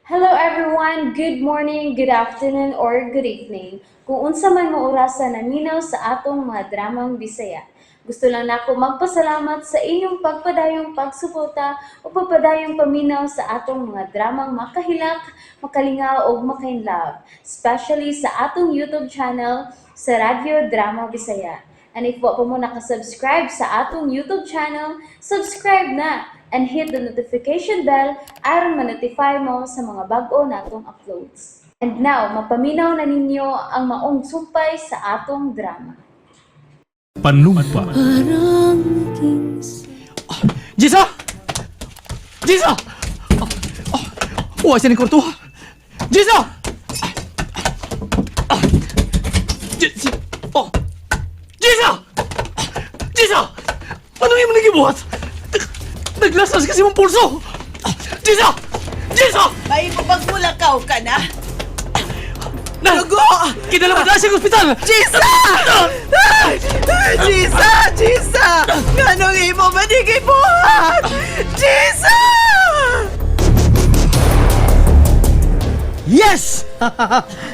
Hello everyone! Good morning, good afternoon, or good evening. Kung unsa man mo orasa naminaw sa atong mga dramang Bisaya. Gusto lang nako magpasalamat sa inyong pagpadayong pagsuporta o pagpadayong paminaw sa atong mga dramang makahilak, makalingaw ug makainlove, especially sa atong YouTube channel sa Radyo Drama Bisaya. And if wa pa mo nakasubscribe sa atong YouTube channel, subscribe na and hit the notification bell aron ma-notify mo sa mga bag-o natong uploads. And now, mapaminaw na ninyo ang maong sumpay sa atong drama. Panumpa. Jisa! Jisa! Oh, oh, Uwa siya ni kwarto. Jisa! Ah, Oh! Jisa! Jisa! Ano yung nagibuhat? Naglasas kasi mong pulso! Ah, Jisa! Jisa! May pagmulakaw ka na? Na! Dugo! Kinalaman na siya sa ospital! Jisa! Jisa! Jisa! Nganong imo man gibuhat? Jisa! Yes!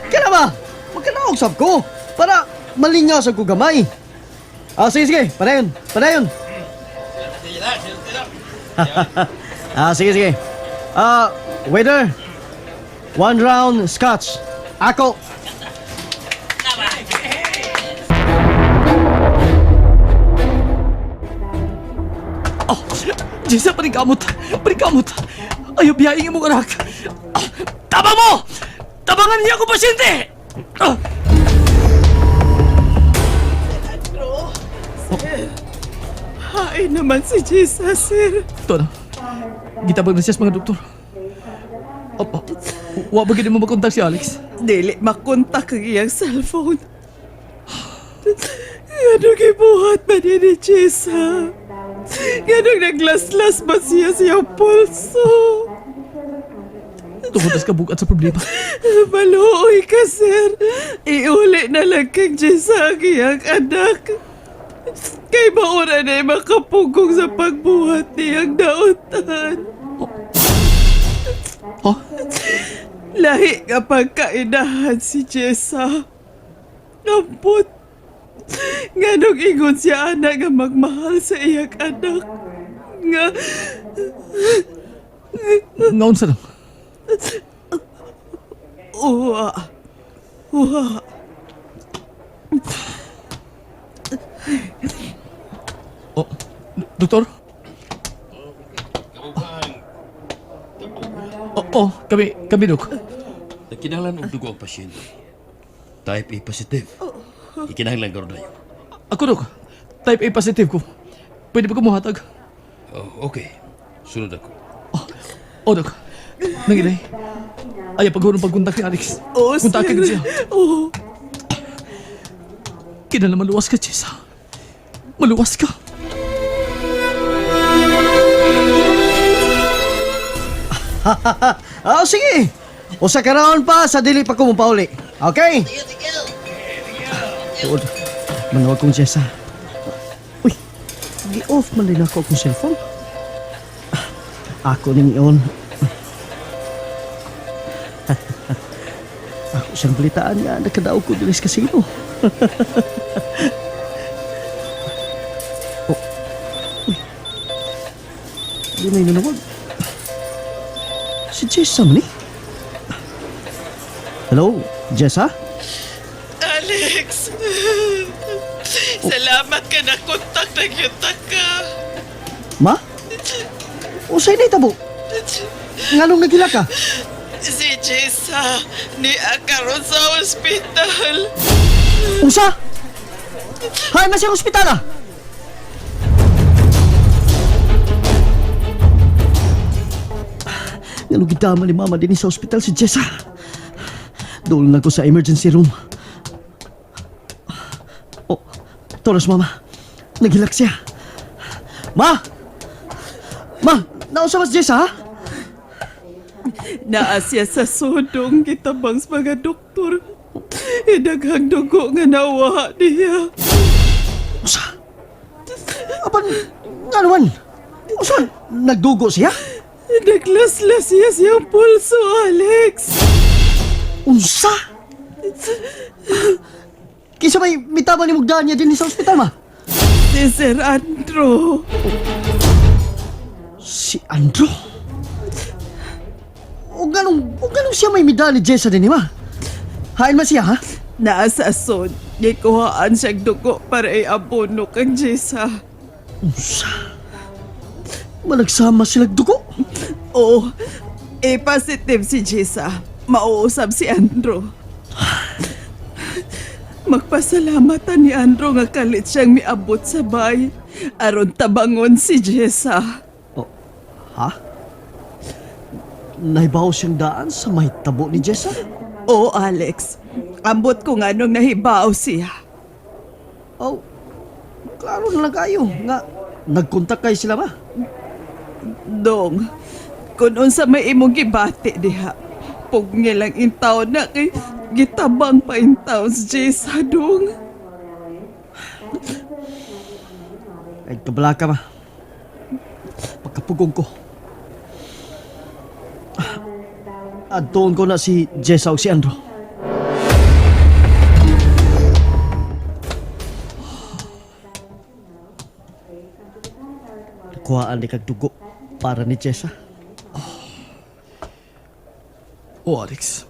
Kaya ba? Magkanaog sab ko para malingaw sa ko gamay. Ah, sige, sige. Padayon. Padayon. Ah, sige, sige. Ah, waiter. One round scotch. Ako. Oh, Jisa, paningkamot! Paningkamot! Ayaw biyaing imong anak! Ah, Tama mo! Tabangan niya ako pasyente! Ah! Andrew! Sir! Hain naman si Jisa, sir. Ito na. Gitabang na siya sa mga doktor. Opo. Wa ba gid mo makontak si Alex? Dili makontak ang iyang cellphone. Nganong gibuhat man ni Jisa? Nganong naglaslas ba siya sa iyang pulso? Tungod na sa kabugat sa problema. Maluoy ka, sir. Iuli na lang kang Jessa ang iyang anak. Kay maura na makapugong sa pagbuhat niyang dautan. Ha? Lahi nga pagkainahan si Jessa. Ampot. Nganong ingon siya anak nga magmahal sa iyang anak. Nga Ngaon sa lang. uwa. Uwa. Oh, doktor? Oh, oh, kami, kami, dok. Nagkinahanglan og dugo ang pasyente. Type A positive. Ikinahanglan karon dayon. Ako, dok. Type A positive ko. Pwede ba kumuhatag? Oh, okay. Sunod ako. Oh, dok. Nangilay. Ayaw paghurong pagkontak ni Alex. Oo, sir. Kontakin siya. Oo. Kinala maluwas ka, Jessa. Maluwas ka. Ah, sige. Usa ka round pa sa dili pa ko mopauli. Okay? Tuod. Manawag kong Jessa. Uy, gi-off man din ako akong cellphone. Ah, ako ning iyon. Ako siyang balitaan nga, nakadaog ko dili sa kasino. Oh. Uy. Di may nanawag. Si Jessa man eh. Hello, Jessa? Alex! Salamat ka na kontak na yutak ka. Ma? Usay na itabo? Nganong nagila ka? Si Jessa, ni karon sa ospital. Usa? Hay na siyang ospital ah! Nganong gidama ni Mama din sa ospital si Jessa. Doon na ko sa emergency room. Oh, Toros, Mama. Naghilak siya. Ma! Ma! Nausa ba si Jessa, ha? Naa siya sa sudong gitabang sa mga doktor. Idaghang dugo nga nawa niya. Usa? Apan, nga naman? Usa, nagdugo siya? Naglaslas siya siyang pulso, Alex. Unsa? Kinsa may mitama ni Mugdaan niya din sa ospital, ma? Si Sir Andrew. Si Andrew? O ganong siya may midaan ni Jessa din, ma? Hain man siya, ha? Naa sa sod, gikuhaan siyang dugo para iabono kang Jessa. Unsa? Malagsama silag dugo. Oo, A-positive si Jessa. Mauusab si Andrew. Magpasalamatan ni Andrew nga kalit siyang miabot sa bay. Aron tabangon si Jessa. Oh, ha? Naibaw siyang daan sa may tabo ni Jessa? Oo, Alex. Ambot ko nga nung nahibaw siya. Oh, klaro na lang kayo. Nga, nagkontak kayo sila ba? Dong, kung unsa may imong gibati diha, pugni lang intaw na kay gitabang pa intaw si Jessa, dong. Ay, kabala ka ba? Pagkapugong ko. Adtoon ko na si Jessa o si Andrew. Nakuhaan ni kag dugo para ni Jessa. Oh, Alex.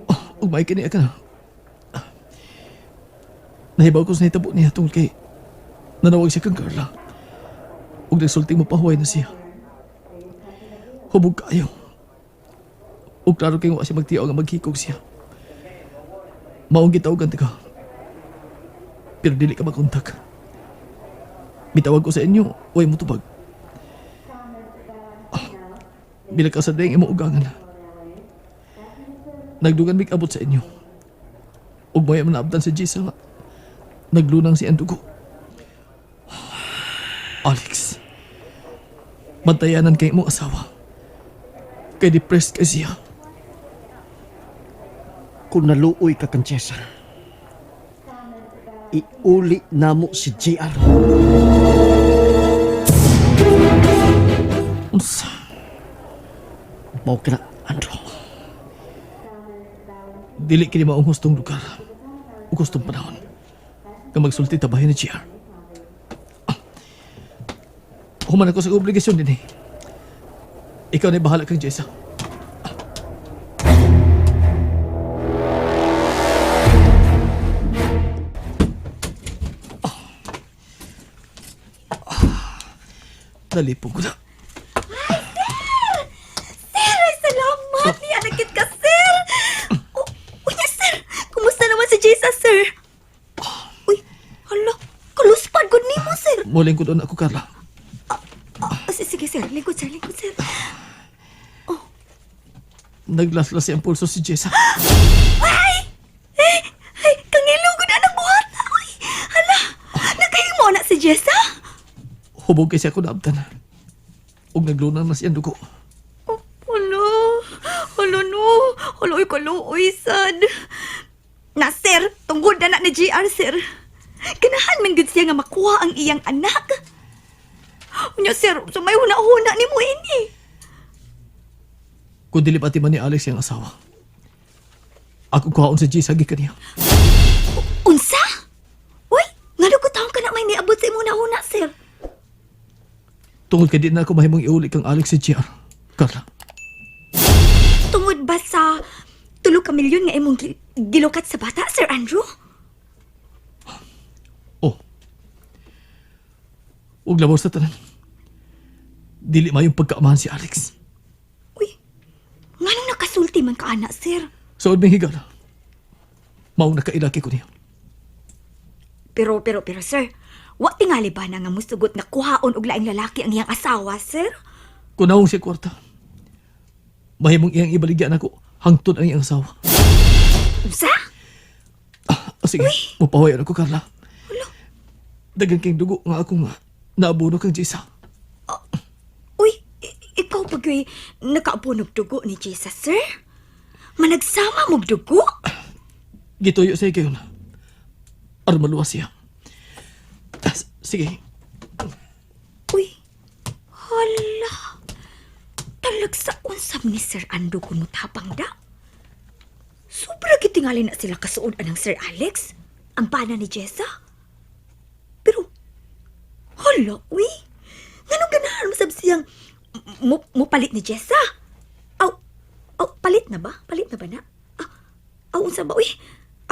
Oh, ugmay kini ka na. Nahibaw ko sa nahitabo niya tungkol kay nanawag siya kang Carla. Ug nagsulting mo pahuway na siya. Hubog kayo. Ug klaro kay wa siya magtiyaw nga maghikog siya. Maong gitawagan ka. Pero dili ka makontak. Bitawag ko sa inyo, way mo tubag. Bila ka sa daing imong ugangan. Nagdugan mig abot sa inyo. Ug maya man naabtan si Jisa nga. Naglunang si Andugo. Alex. Bantayanan kay imong asawa. Kay depressed kay siya. Kung naluoy ka kang Jessa, iuli namo si JR. Unsa? Mao ka na, Andrew. Dili kini maong hustong lugar. Ug hustong panahon. Nga magsulti tabahin ni GR. Ah. Human ako sa obligasyon din eh. Ikaw na bahala kang Jessa. Nalipong ko na. Sir, ay salamat! Niya, nagkit ka, sir! Oh, uy, sir! Kumusta naman si Jessa, sir? Uy, hala, kaluspad gud nimo, sir! Muling ko doon ako, Carla. Ah, sige, sir. Lingkod, sir. Lingkod, sir. Naglaslas siyang pulso si Jessa. Ay! Eh, ay, kangilo gud anang buhat. Uy, hala, nakahimo na si Jessa? Hubog kay siya ko naabtan. Ug naglunang na siyang dugo. Oh, hala, hala no. Hala, uy, kaluoy, sad. Na, sir, tungod na na ni GR, sir. Ganahan man gud siya nga makuha ang iyang anak. Unya, sir, sumay huna-huna ni mo ini. Kung dili pati man ni Alex siyang asawa. Ako kuhaon si Jessa gikan niya. Unsa? Uy, ngano ko taon ka na may niabot sa imong huna-huna, sir? Tungod kay di na ako mahimong iuli kang Alex si GR. Carla, Tungod ba sa tulo ka milyon nga imong gilukat sa bata, Sir Andrew? oh. Ug labaw sa tanan. Dili mayong pagkaamahan si Alex. Uy, nganong nakasulti man ka ana, sir? Saod may higala. Maong nakailaki ko niya. Pero, pero, pero, sir, wa tingali ba na nga musugot na kuhaon og laing lalaki ang iyang asawa, sir? Kunawong siya kwarta. Mahimong iyang ibaligyan ako hangtod ang iyang asawa. Unsa? Ah, sige, mupahoyan ako, Carla. Dagan kang dugo nga ako nga naabuno kang Jessa. Uy, ikaw pa gyud nakaabunog dugo ni Jesus, sir? Managsama mog dugo? Gituyo sa ikayon. Aron maluwas siya. Ah, sige, Uy, hala. Talagsa unsab ni Sir Ando kung mutabang da. Sobra gitingali na sila kasuod anang Sir Alex, ang bana ni Jessa. Pero, hala, uy! Nganong ganahan mo sab siyang mo palit ni Jessa? Aw, aw, palit na ba? Palit na ba na? Ah, aw, unsa ba, uy?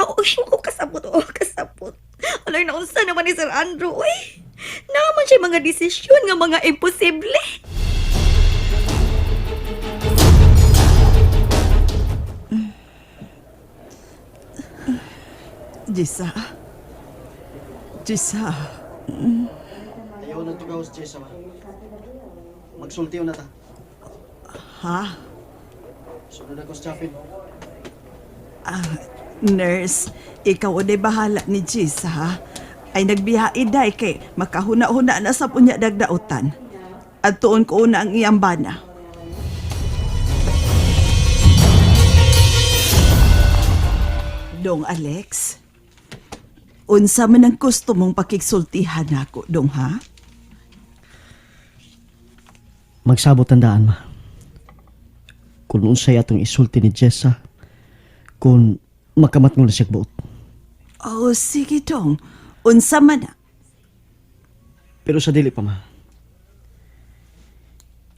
Aw, uy, ko kasabot, oh, kasabot. Alay, naunsa naman ni Sir Andrew, uy. Naman siya mga desisyon nga mga imposible. Jessa. Jessa. Ayaw na tugaw si Jessa, ma. Magsultiyo na ta. Ha? Sunod ako sa chapin. Ah, nurse, ikaw uday bahala ni Jessa, ha? Ay nagbiyahe day kay makahuna-huna na sa punya dagdautan. At tuon ko una ang iyang bana. Dong Alex, unsa man ang gusto mong pakigsultihan nako, dong ha? Magsabot tandaan, ma. Kung unsay atong isulti ni Jessa, kung makamat na siya buot. Oh, sige dong. Unsa man na. Pero sa dili pa, ma.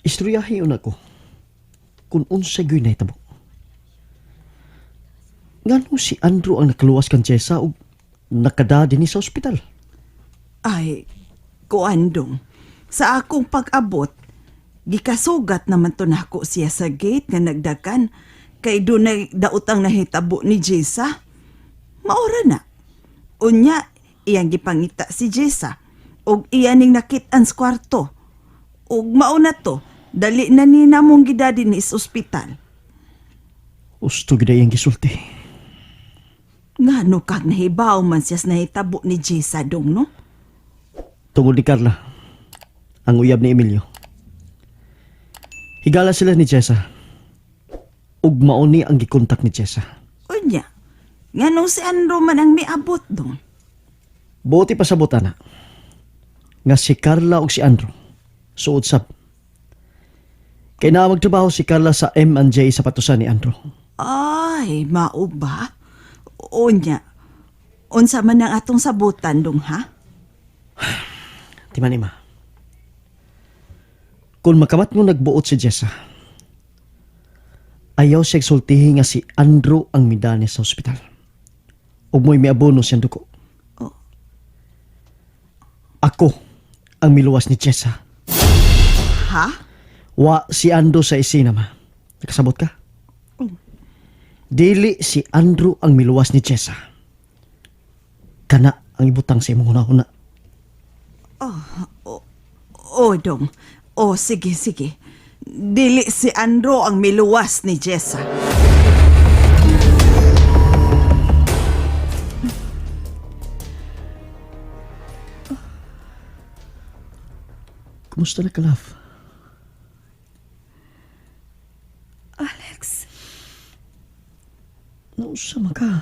Istoryahin yun ako kung unsay gyud nahitabo. Ngano si Andrew ang nakaluwas kan Jessa ug nakada dinhi sa ospital? Ay, kuandong. Sa akong pag-abot, gikasugat naman to nako siya sa gate nga nagdakan kay dunay daotang nahitabo ni Jessa. Maora na. Unya, iyang gipangita si Jessa ug iya ning nakit-an sa kwarto. Ug mao na to, dali na ni namong gidadi ni sa ospital. Usto gid iyang gisulti. Ngano kag nahibaw man siya sa nahitabo ni Jessa dong, no? Tungod ni Carla, ang uyab ni Emilio. Higala sila ni Jessa. Ug mao ni ang gikontak ni Jessa. Unya, nganong si Andro man ang miabot dong? Buti pa sa butana nga si Carla ug si Andrew suod sab. Kay naa magtrabaho si Carla sa M&J sa patusan ni Andrew. Ay, mao ba? Unya, unsa man ang atong sabutan dong ha? Timan ima. Kung makamat mo nagbuot si Jessa, ayaw siya sultihi nga si Andrew ang midani sa ospital. Ug mo'y miabono siyang dugo. Oh. Ako ang miluwas ni Jessa. Ha? Wa si Andrew sa isina, ma. Nakasabot ka? Dili si Andrew ang miluwas ni Jessa. Kana ang ibutang sa imong hunahuna. O dong. O sige, sige. Dili si Andro ang miluwas ni Jessa. Kumusta na ka, love? Alex, Nausa man ka.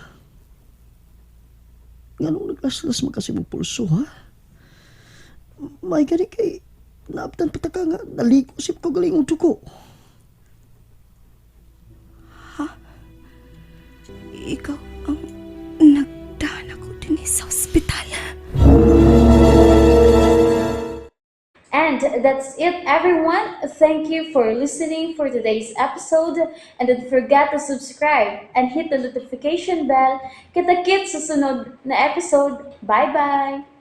Nganong naglaslas man kasi mong pulso, ha? May gani kay naabtan pa ta ka nga naligo sip ko galing ang dugo. ikaw ang nagdaan ako din sa ospital. And that's it, everyone. Thank you for listening for today's episode. And don't forget to subscribe and hit the notification bell. Kita-kits sa sunod na episode. Bye-bye!